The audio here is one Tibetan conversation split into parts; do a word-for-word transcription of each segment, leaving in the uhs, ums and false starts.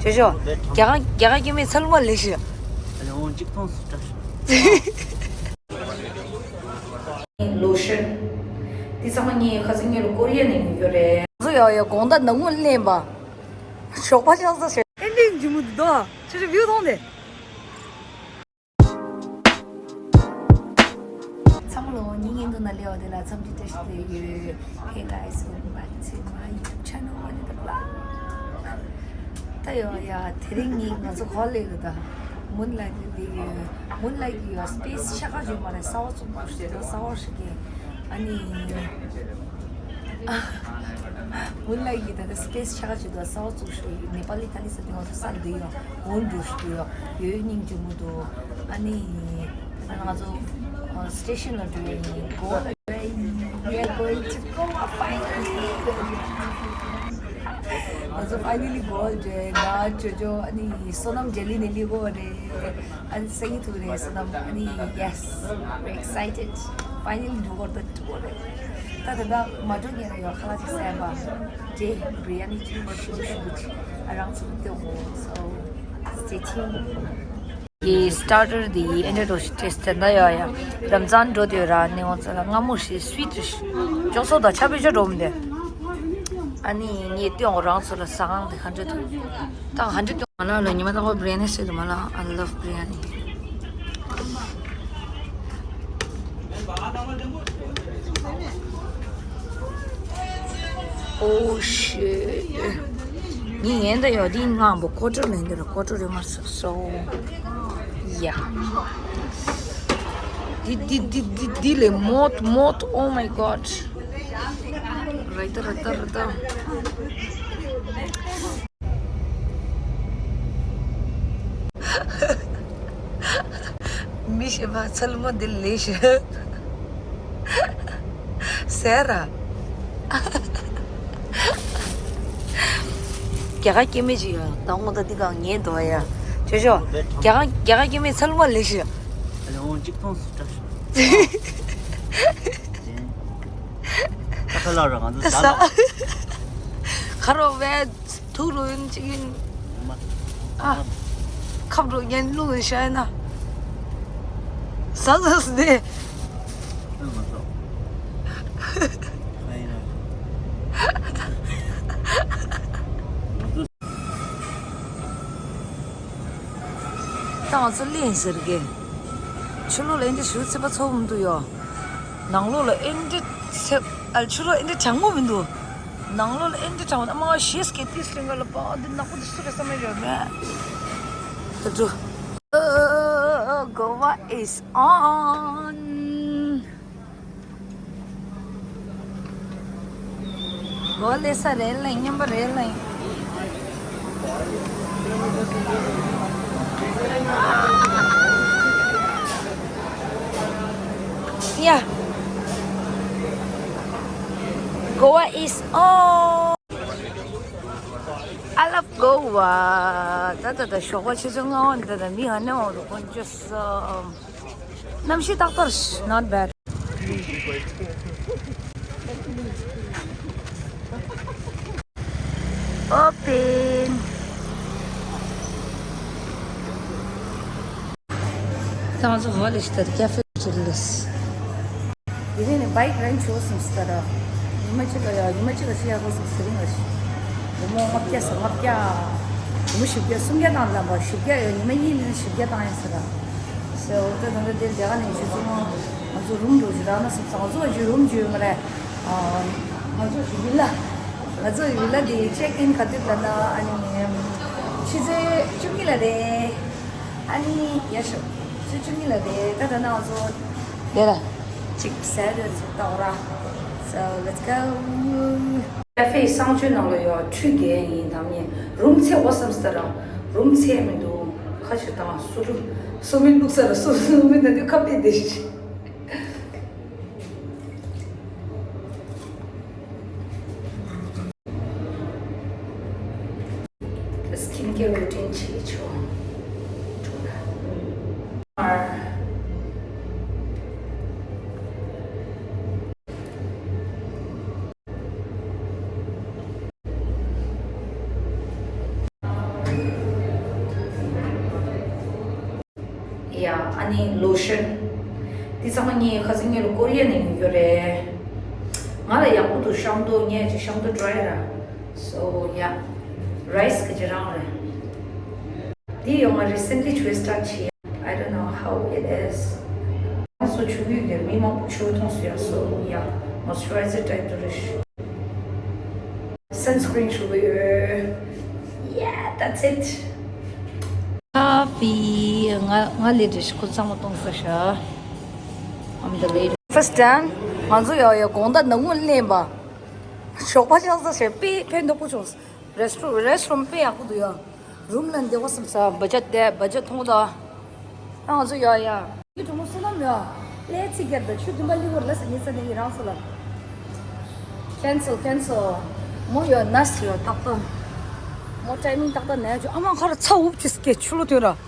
ཅོ་ཅོ། རྒྱ་གར་རྒྱ་གར་སྐྱེ་དམན་ཚ་ལུ་མ་ལེགས་ཤི། ལོ་ཤན། འདི་ཚང་མ་ངས་ཁ་སང་ངས་ལ་ཀོ་རི་ཡ་ནས་ཉོས་ཡོད་རེད། ང་ཚོ་ཡོད་ཡོད་དགོང་དག་ནང་ངུ་ལེན་པ། ཞོགས་པ་ཤག་ས་ཞོགས། ཨེ་འདྲའི་འཇིམ་པོ་འདུག་དོ། ཆུ་ཆུ་བིའུ་མཐོང་དེ། ཚང་མ་ལོ་ཉིན་ངན་དུ་ན་ལེ་བ་དེ་ལ་འཚམས་འདྲི་བཀྲ་ཤིས་བདེ་ལེགས་ཡོད། Hey guys, welcome back to my YouTube channel, another vlog. ད་ཡོ་ཡ་དེ་རིང་ངས་ང་ཚོ་གོ་ལེ་གི་ད་མུན་ལའི་གི་དེ་གི་མུན་ལའི་གི་ཡོ་སི་པེ་སི་ཤ་ཁ་ཇུ་མ་རེད། ས་བ་ཚུགས་པོ་ཞིག་ད་ས་བ་ཞིག་གི་ཨ་ནི། མུན་ལའི་གི་ད་ལྟ་སི་པེ་སི་ཆགས་ཀྱི་འདུག་ས་བ་ཚུགས་ཤོག་ནེ་པ་ལི་ཏ་ལི་ས་དེ་ང་ཚོ་ས་འདི་ཡོ་འོན་འགྲོ་ཤི་འདུག་ཡོ་ཡོད་སྙིང་རྗེ་མོ་འདུག་ཨ་ནི་ད་ང་ཚོ་སི་ཊེ་ཤན་ལ་འགྲོ་ཡ་ཡིན། གོ་ལ་འགྲོ་ཡ་ཡིན། We are going to Goa finally. ང་ཚོ་ཕའི་ནལ་ལི་གོ་ལ་འགྲོ་ཡ། ང་ཅོ་ཅོ་ཨ་ནི་བསོད་ནམས་འཇལ་ལི་ནས་ལི་གོ་རེད། ཨ་ནི་སེང་གེ་ཐུག་རེད་བསོད་ནམས། ཨ་ནི་yes, we're excited. Finally འགྲོ་གོ་རེད། ད་ད་ལྟ་མ་འགྲོ་ཉེ་ར་ཡོད་ཁ་ལག་ཅིག་ཟས་པ། ཇེ་བི་རི་ཡ་ནི་ཅིག་ཞུ་ཞུ་ཅིག་ཨ་རང་ཚུགས་ཏེ་འོ། So stay tuned. ཡི་སི་ཊར་ཊར་དེ་ཡི་ཨེ་འདྲ་འགྲོ་ཞིག་ཏེ་སི་ད་ཡོད་ཡ། རམ་ཛཱན་འགྲོ་དུས་ར་ནི་འོ་ཙ་ལ་མངར་མོ་ཞིག་སུའི་ཊི་ཞིག་ཅོག་ཙོ་དང་ཆ་བེ་ཅོ་འགྲོ་མི་འདུག་ཨ་ནི་ངས་ལྟོས་འོ་རང་ཚོ་ལ་ཟ་ཁང་དེ་ག་འདྲ་འདུག་ད་ག་འདྲ་འདུག་ང་ལ་ལ་ཉི་མ་དང་པོ་བི་རི་ཡ་ནི་ཟེར་དུ་མ་ལ། I love biryani. Oh shit. ངས་ཡན་ད་ཡོད་དེ་ངའམ་པོ་ཀོ་ཊར་ལེན་དེ་ར་ཀོ་ཊར་རེ་མ་སོ་སོ། Yeah. འདི་འདི་འདི་འདི་འདི་ལས་མོད་མོད། Oh my god. རེད་ད་རེད་ད་རེད་ད། མི་ཞེ་མ་ཚལ་མོ་འདི་ལས་ཞེ་ཟེར་ར། རྒྱ་གར་སྐྱེ་དམན་ཅིག་ཡོད་ད་ངོ་ད་འདི་གང་ཉན་འདུག་ཡ། ཅོ་ཅོ། རྒྱ་གར་རྒྱ་གར་སྐྱེ་དམན་ཚལ་མོ་ལས་ཞེ། ཨ་ལེ་འོང་གཅིག་མཐོང་སུ་ཀྲག་ཤོག་ད་ཁ་ལག་ར་ང་ཚོ་ཟ་ལ། ཁ་རོ་བས་ཐུག་རུ་ཡིན་ཅིག་ཡིན། ཨ། ཁབ་རུ་ཉན་ལུག་ཤ་ཡིན་ན། ཟ་ཟ་སི་ནས། ཨ་མ་ཟ། ཨ་ཡིན་ན། ད་ང་ཚོ་གླེང་ཟེར་གི། ཕྱི་ལོགས་ལ་ཨེ་འདྲ་ཞུ་ཚེ་པ་ཚོ་མི་འདུག་ཡོ། ནང་ལོགས་ལ་ཨེ་འདྲ་ཚེ། ཨ་ཕྱི་ལོགས་ཨེ་འདྲ་གྲང་མོ་མི་འདུག་ནང་ལོགས་ལ་ཨེ་འདྲ་གྲང་མོ། ཨ་མ་ཞེས་སྐད་དེ་སྲིང་ག་ལ་པ་འདི་ནག་པོ་འདི་སུ་རེད་བསམ་མེད་ཡོད་མེད། ད་འགྲོ། Goa is on. གོ་ལེ་ས་རེད་ལེ་མཉམ་པ་རེད་ལེ། Yeah. Goa is on. I love Goa. ད་ད་ད་ཞོགས་པ་ཆུ་ཚོད་ལྔ་པ་འདི་ད་མི་ཧ་ནེ་འོང་རུ་ཀོན་ཅོས། གནམ་གཤིས་ཏག་ཏག་རེད། Not bad. Open. ད་ང་ཚོ་ཧོལ་ལ་ཞིག་ད་ཀེ་ཧྥེ་ཅིག་ལས། དེ་རིང་ནས་བྷའིཀ་རེན་ཆོག་སོང་ཟེར་ར། ཉི་མ་གཅིག་ལ་ཡ་ཉི་མ་གཅིག་ལ་ཤི་ཡ་དགོས་སོང་ཟེར་རིང་ལ་ཤི། སྒོར་མོ་ལྔ་བརྒྱ་ཟེར་ལྔ་བརྒྱ། སྒོར་མོ་བཞི་བརྒྱ་སུམ་བརྒྱ་བཏང་ལབ་པ་བཞི་བརྒྱ་ཡོད། ཉི་མ་གཉིས་ནས་བཞི་བརྒྱ་བཏང་ཡིན་ཟེར་ར། ཟེར་འོ་ད་ད་ལྟ་དེ་ལས་ཀ་ནས་ཞུ་ཚོང་ང་ཚོ་རུམ་འགྲོ་ཞིག་རག་ན་བསམ་སོང་། ང་ཚོ་ཅིག་རུམ་ཅིག་ཡོད་མ་རེད། ང་ཚོ་ཞིག་ཡིན་ལ། ང་ཚོ་ཡིན་ལ་དེ་ཅེག་ཨིན་ག་དུས་ལ་ན་ཨ་ནི་ཕྱི་ཚེས་བཅུ་གཉིས་ལ་རེད། ཨ་ནི་ཡ་ཤོ་ཚེས་བཅུ་གཉིས་ལ་རེད། ད་ད་ན་ང་ཚོ་ལས་ལ་ཅིག་ཟས་རེད་ཚོ་ཏག་ར། So let's go. ཀ་ཧྥེ་གསང་སྤྱོད་ནང་ལ་ཡོད་ཁྲུས་རྒྱལ་ཡིན་དམ་ཉེ་རུམ་ཚེ་འོ་བསམ་སྟ་ར། རུམ་ཚེ་མི་འདུག་ཁ་ཆུ་དང་སུ་རུ་སུ་མི་ལུག་ས་ར་སུ་སུ་མི་ད་དུས་ཁ་པེ་དེ་ཤི། Skin care routine བྱེད་ཆོག་ཡ། ཨ་ནི་ལོ་ཤན། འདི་ཚང་མ་ངས་ཁ་སང་ངེད་ལ་ཀོ་རི་ཡ་ནས་ཉོས་ཡོད་རེད། ང་ལ་ཡག་པོ་འདུག་ཤམ་ཏོ་ངས་ཅིག་ཤམ་ཏོ་ཌི་རའི་ར། So yeah, རའི་སི་གི་ཅི་རང་རེད། འདི་ཡོང་ང་recently ཆུ་start བྱས། I don't know how it is. སོ་ཆུ་ཡུག་གི་མི་མང་པོ་ཆུ་མཐོང་སོང་ཡ། So yeah, moisturizer type འདྲ་རེད། Sunscreen ཞུ་གི་ཡོད། Yeah, that's it. Coffee. ང་ང་ལས་འདྲི་ཤི་ཁོ་ཚང་མ་གཏོང་ས་ཤ། I'm the lady. First time. ང་ཚོ་ཡ་ཡ་དགོང་དག་ནང་ངུ་ལེན་པ། ཞོགས་པ་ཆགས་ས་ཞེས་པི་ཕན་ཐོགས་པོ་བྱུང་། Restroom, restroom དཔེ་ཡག་པོ་འདུག་ཡ། རུམ་ལ་འདི་བ་སམ་ས་བ་ཇ་དེ་བ་ཇ་མཐོང་ད། ང་ཚོ་ཡ་ཡ། ཡི་གྲོགས་མོ་བསོད་ནམས་ཡ། ལས་ཚིག་རྒྱབ་ད་ཆུ་དུམ་པ་ལི་བོར་ལ་ས་ཉི་ས་ནས་ཡི་རང་སོ་ལ། Cancel, cancel. མོ་ཡ་ནས་ཡ་ཏག་ཏག་མོ་ཊའི་མིང་ཏག་ཏག་ནས་ཆུ་ཨ་མ་ཁ་ར་ཚ་འུབ་ཅི་སྐད་ཆུ་ལོ་ཐོན་ར།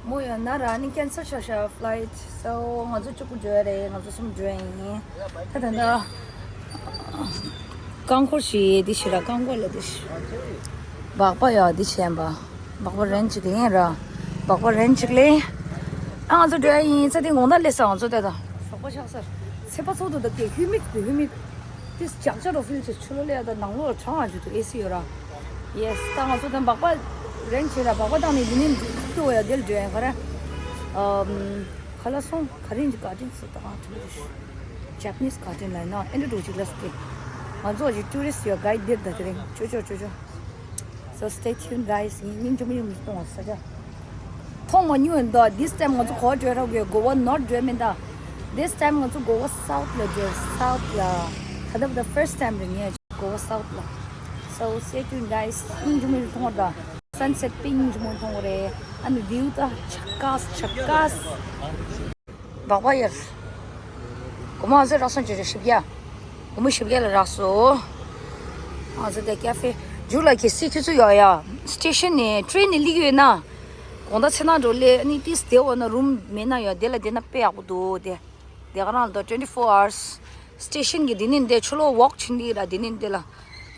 མོ་ཡ་ན་ར་ནི་cancel ཤ་ཤ་flight. So ང་ཚོ་གཅིག་པུ་འགྲོ་ཡ་རེད། ང་ཚོ་གསུམ་འགྲོ་ཡ་ཡིན། ད་ད་ད། རྐང་འཁོར་ཞིག་འདི་ཞིག་ར་རྐང་འཁོར་ལ་འདི་ཞིག་སྦག་སྦག་ཡ་འདི་བྱས་པ། སྦག་སྦག་རན་ཅིག་ལེན་ར། སྦག་སྦག་རན་ཅིག་ལེན། ཨ་ང་ཚོ་འགྲོ་ཡ་ཡིན། ཚ་དེ་དགོང་དག་སླེབས་ས་ང་ཚོ་ལྟ་ད། ཞོགས་པ་ཆགས་སར། ཚེ་པ་ཚོགས་འདུ་ད་དེ་ཧུ་མིག་དེ་ཧུ་མིག་དེ་ཇག་ཇག་རོ་ཕིལ་ཆེ་ཆུ་ལོ་ལེ་ཡ་ད་ནང་ལོགས་གྲང་ང་འཇུ་ཐུ་ཨེ་སི་ཡོད་ར། Yes ད་ང་ཚོ་ད་སྦག་སྦག་རན་བྱེད་ར། སྦག་སྦག་བཏང་ནས་འདི་ནས་འགྲོ་ཡ་དེ་ལ་འགྲོ་ཡ་ག་ར། ཨམ། ག་ལ་སོང་ག་རིང་གི་ག་ཏིང་སུ་ད་ང་ཐུ་རི་ཤི། Japanese garden ལ་ན་ཨེ་འདྲ་འགྲོ་ཅིག་ལ་སུ་ཏེ། ང་ཚོ་ཅིག་tourist ཡོད་guide དེབ་ད་དེ་རིང་ཅོ་ཅོ་ཅོ་ཅོ། So stay tuned guys. ཡིན་སྙིང་རྗེ་མོ་ཡོང་མི་གཏོང་བ་ས་ཆ། མཐོང་མ་མྱོང་ཡིན་ད། This time ང་ཚོ་གོ་བ་འགྲོ་ར་གི་གོ་བ་north འགྲོ་མིན་ད། This time ང་ཚོ་གོ་བ་south ལ་འགྲོ། South ལ། ད་ལྟ་བུ་ད་first time རེད་ངས་གོ་བ་south ལ། So stay tuned guys. སྙིང་རྗེ་མོ་ཡོང་མཐོང་བ་ད། Sunset དཔེ་སྙིང་རྗེ་མོ་མཐོང་བ་རེད། ཨ་ནི་view ད་ཆ་ཀ་ཆ་ཀ་སྦག་སྦག་ཡར། སྒོར་མོ་ང་ཚོ་རག་སོང་ཅི་རེད་བཞི་བརྒྱ། སྒོར་མོ་བཞི་བརྒྱ་ལ་རག་སོང་། ང་ཚོ་དེ་ཀ་ཧྥེ་རྒྱུགས་ལ་གི་སི་ཁྱོད་ཚོ་ཡོད་ཡ། སི་ཊེ་ཤན་ནས་ཊེ་རེན་ནས་སླེབས་ཡོད་ན། དགོང་དག་ཚེ་ནང་འགྲོ་ལེ་ཨ་ནི་ཏིས་དེ་འོ་ན་རུམ་མེད་ན་ཡོད་དེ་ལ་དེ་ན་དཔེ་ཡག་པོ་འདུག་དེ། དེ་ག་རང་ལ་འདུག twenty four hours། སི་ཊེ་ཤན་གི་དེ་ནས་འདི་ཕྱི་ལོགས་ཝོག་བྱེད་འདི་ར་དེ་ནས་འདི་ལ།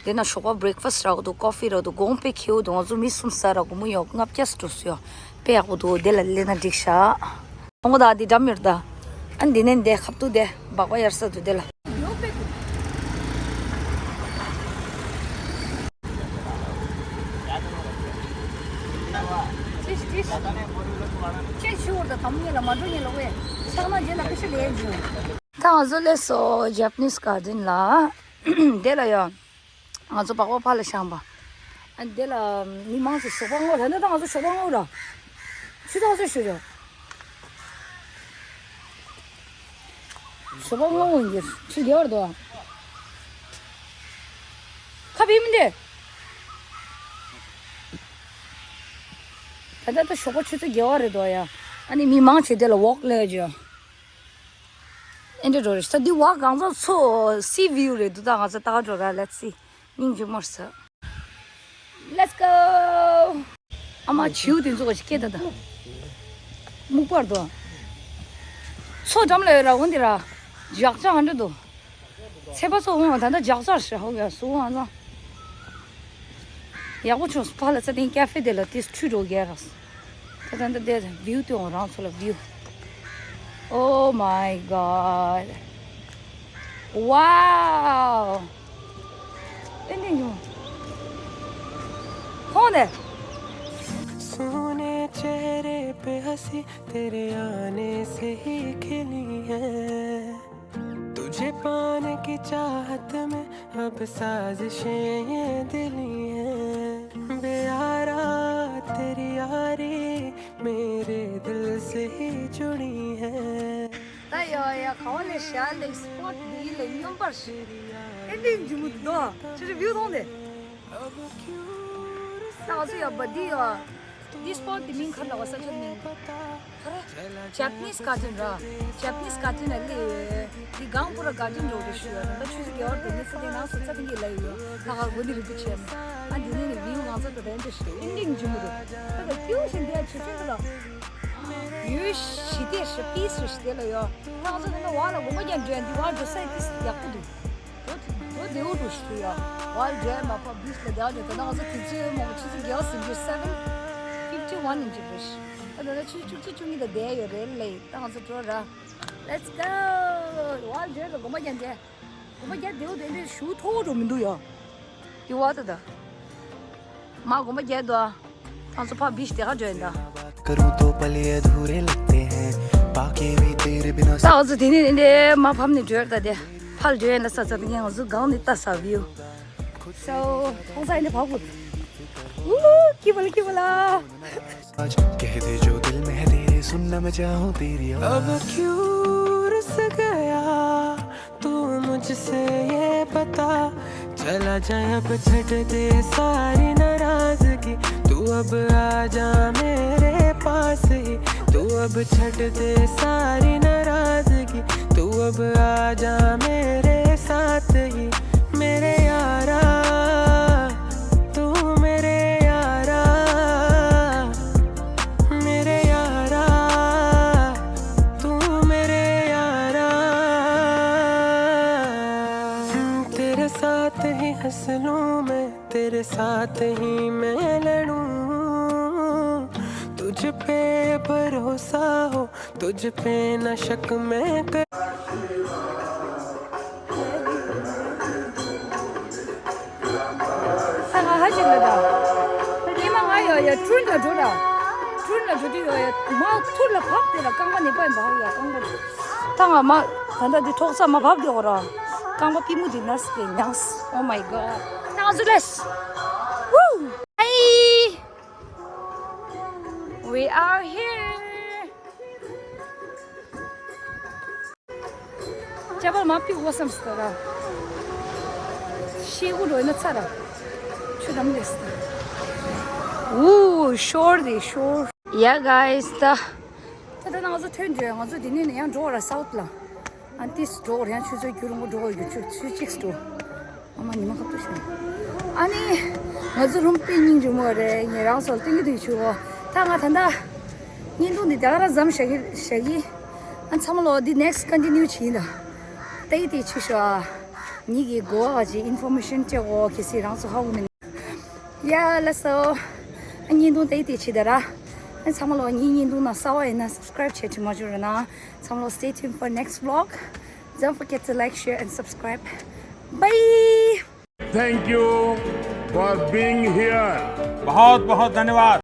དེ་ན་ཞོགས་པ་བྷི་རེག་ཕ་སི་རག་འདུག་ཀོ་ཧྥི་རག་འདུག་གོང་དཔེ་ཁེའུ་འདུག་ང་ཚོ་མི་གསུམ་ཟ་ར་སྒོར་མོ་ཡོད་ལྔ་བརྒྱ་སུ་འགྲོ་སུ་ཡོད། དཔེ་ཡག་པོ་འདུག་དེ་ལ་སླེབས་ན་འགྲིག་ཤག་ཁོང་ད་འདི་འགྲམ་ཡོད་ད། ཨ་འདི་ནས་འདི་ཁབ་ཏུ་དེ་སྦག་སྦག་ཡར་ས་འདུག་དེ་ལ། ད་ང་ཚོ་སླེབས་སོང་Japanese garden ལ། དེ་ལ་ཡོད། ང་ཚོ་སྦག་སྦག་ཕར་ལ་བཤམས་པ། ཨ་འདི་ལ་མི་མང་ཆེ་ཞོགས་པ་སྔོན་ལ་ད་ནི་ད་ང་ཚོ་ཞོགས་པ་སྔོན་ལ། ཆུ་ཚོད་ཚོད་ཞུ་ཆོག་ཞོགས་པ་སྔོན་ལ་ཡིན་གྱི་ཆུ་རྒྱ་བར་དོ། ཁ་བི་མི་འདི། ད་ལྟ་ད་ཞོགས་པ་ཆུ་ཚོད་བརྒྱད་པ་རེད་དོ་ཡ། ཨ་ནི་མི་མང་ཆེ་དེ་ལ་ཝོག་ལས་ཇོ། ཨེ་འདྲ་འགྲོ་རེད་ས་འདི་ཝོག་གང་ཚོ་ཚོ་སི་བིའུ་རེད་འདུག་ད་ང་ཚོ་ད་ག་འགྲོ་ར་let's see སྙིང་རྗེ་མོར་ས། Let's go. ཨ་མ་བྱིའུ་དེ་ཚོ་ག་ཞིག་སྐད་ད་ད། སྨུག་པར་དོ། མཚོ་འགྲམ་ལ་ཡོད་ར་འོན་ཏེ་ར། ཇག་ཇག་ཨ་འདྲ་འདུག་ཚེ་པ་ཚོ་འོང་བ་ད་ལྟ་ཇག་ཇག་ཞིག་ཧོ་ཡ་སུ་འོང་ཨ་ཙང་། ཡག་པོ་བྱུང་སོང་ཕ་ལ་ཚ་ཏིང་ཀ་ཧྥེ་དེ་ལ་ཏིས་ཁྲུས་འགྲོ་རྒྱལ་རག་སོང་། ད་ད་ད་དེ་བིའུ་དེ་འོང་རང་ཚོ་ལ་བིའུ། Oh my god. Wow. ཨེ་འདི་ཡོང་། ཁོང་ནས། सोने चेहरे पे हंसी तेरे आने से ही खिली है। तुझे पाने की चाहत में अब साजिशें ये दिली हैं। बेयारा तेरी यारी मेरे दिल से ही जुड़ी है। ད་ཡ་ཡ་ག་བ་ལས་ཤར་ལེགས་སི་པོ་ཊི་འདི་ལས་སྙོམས་པར་ཞིག་ཨེ་འདི་འཇུ་མུ་དོ་ཅི་རེ་བིའུ་མཐོང་དེ། ད་ང་ཚོ་ཡ་བ་འདི་ཡ། འདི་སི་པོ་ཊི་འདི་མིང་ག་ལ་བ་ས་ཆ་མིང་། ཁ་རེ། Japanese garden ར། Japanese garden ལ་ལི། འདི་གང་པུ་ར་garden འགྲོ་རེ་ཞུ་ཡ་ར་ད་ཆུ་ཚོད་བརྒྱད་པར་དེ་ནི་ས་དེ་ནང་སོ་ཚ་ཐིང་གི་ལ་ཡོད་ད་ག་གོ་ནི་རི་པི་ཆེ་ན། ཨ་འདི་ནི་ནི་བིའུ་ང་ཚོ་ད་དེ་འདྲ་ཞིག་ཨེ་འདི་འཇུ་མུ་དོ། ད་ད་ཀིའུ་ཞིག་འདི་ཡ་ཆུ་ཚོད་ད་ད། ཡུལ་ཞི་བདེ་ཞི་པིས་ཞི་བདེ་ལ་ཡོད། ད་ང་ཚོ་ད་ནི་བ་ལ་གོམ་པ་རྒྱབ་འགྲོ་ཡ་འདི་བ་འགྲོ་ས་ཡ་ཏིས་ཡག་པོ་འདུག་འགྲོ་འགྲོ་བདེ་བོ་འགྲོ་ཞིག་འདུག་ཡ། བ་ལ་འགྲོ་ཡ་མ་ཕ་བིས་ལ་བདེ་བ་འགྲོ་ད་ནི་ང་ཚོ་དུས་ཚོད་མང་པོ་ཆུ་ཚོད་བརྒྱད་པ་ཟིན་རྒྱུ་seven fifty one ཡིན་གྱི་རེད། ད་ད་ཆུ་བཅུ་གཅིག་བཅུ་གཉིས་དང་བསྡད་ཡོད་རེད་ལེ། ད་ང་ཚོ་འགྲོ་ར། Let's go. ཝ་ཇོ་ལ་དགོན་པ་རྒྱག་འདྲ། དགོན་པ་རྒྱག་བདེ་བོ་དེ་འདྲའི་ཞུ་མཐོ་བོ་འགྲོ་མི་འདུག་ཡ། དེ་བ་ད་ད། མ་དགོན་པ་རྒྱག་འདུག་ཨ། ང་ཚོ་ཕ་བིཤ་དེ་ག་འགྲོ་ཡིན་ད། करूं तो पल ये अधूरे लगते हैं बाकी भी तेरे बिना ད་ང་ཚོ་དེ་ནས་འདི་མ་ཕམ་ནས་འགྲོ་ཡ་ད་དེ། ཕར་འགྲོ་ཡ་ན་ས་ཚ་དེ་ང་ཚོ་སྒང་ནས་ལྟ་ས་བིའུ། So ཐོང་ས་ཡིན་ད་བབ་གོ། ཨུ་ཀི་བ་ལ་ཀི་བ་ལ། आज कह दे जो दिल में है तेरे सुनना मैं चाहूँ तेरी आवाज़ अब क्यों रुस गया तू मुझसे ये बता चला जाए अब छट दे सारी नाराजगी तू अब आ जा मेरे पास ही तू अब छट दे सारी नाराजगी तू अब आ जा मेरे साथ ही मेरे यारा तू मेरे यारा मेरे यारा तू मेरे यारा तेरे साथ ही हंस लूं मैं तेरे साथ ही मैं लड़ूं तुझ पे भरोसा हो तुझ पे ना शक मैं कर ད་ང་ཧ་ཅིག་ལ་ད། ཉི་མ་ང་ཡོད་ཡ་ཁྲུན་ལ་འགྲོ་ར། ཁྲུན་ལ་འགྲོ་དུས་ཡོད་ཡ་མ་ཐུར་ལ་བབས་དེ་ལ་རྐང་པ་ནི་པ་ཡིན་པ་ཧ་ཡ་རྐང་པ། ད་ང་མ་ད་ད་འདི་ཐོག་ས་མ་བབས་དེ་འོ་ར། རྐང་པ་པི་མུ་དེ་ནར་སི་དེ་ཉངས། Oh my god. ད་ང་ཚོ་ལས། Woo! Hi! We are here! ཅ་པལ་མ་ཕིག་གོ་བསམ་སྟ་ར། ཤེ་གུ་རོ་ན་ཚ་ར། ཆུ་དམ་ལེ་སྟ། Ooh, short day, short. Yeah, guys, the. ད་ད་ང་ཚོ་ཐོན་འདྲ་ང་ཚོ་དེ་ནས་ནས་ཡང་འགྲོ་བ་ར་སའུ་ཐ་ལ། ཨན་ཏིས་འགྲོ་བ་ར་ཡང་ཆུ་ཚོད་རྒྱུ་རིང་པོ་འགྲོ་བ་ཡོད་ཆུ་ཚོད་གཅིག་འགྲོ། ཨ་མ་ཉི་མ་ཁ་ཏུ་ཤོད། ཨ་ནི། ང་ཚོ་རུམ་པའི་སྙིང་རྗེ་མོ་རེད་ངས་རང་ཚོར་སྟོན་གྱི་འདུག་ཆུ་བོ། ད་ང་ད་ད། བརྙན་ཐུང་འདི་ད་ག་རང་མཚམས་བཞག་གི་བཞག་གི། ཨ་ཚང་མ་ལོ་འདི་next continue བྱེད་ཡིན་ད། ཏེ་ཏེ་ཆུ་ཤོ་ཨ། ཉིད་ཀྱི་གོ་བ་ཅི་information བཅོ་གོ་གི་སི་རང་ཚོ་ཧ་གོ་མིན། ཡ་ལ་སོ། ཨ་བརྙན་ཐུང་ཏེ་ཏེ་ཆི་ད་ར། ཨ་ཚང་མ་ལོ་ངའི་བརྙན་ཐུང་ན་གསར་བ་ཡིན་ན་subscribe བྱེད་ཁྲིད་མ་བྱུང་ར་ན། ཚང་མ་ལོ་stay tuned for next vlog. Don't forget to like, share and subscribe. Bye. Thank you for being here. बहुत बहुत धन्यवाद।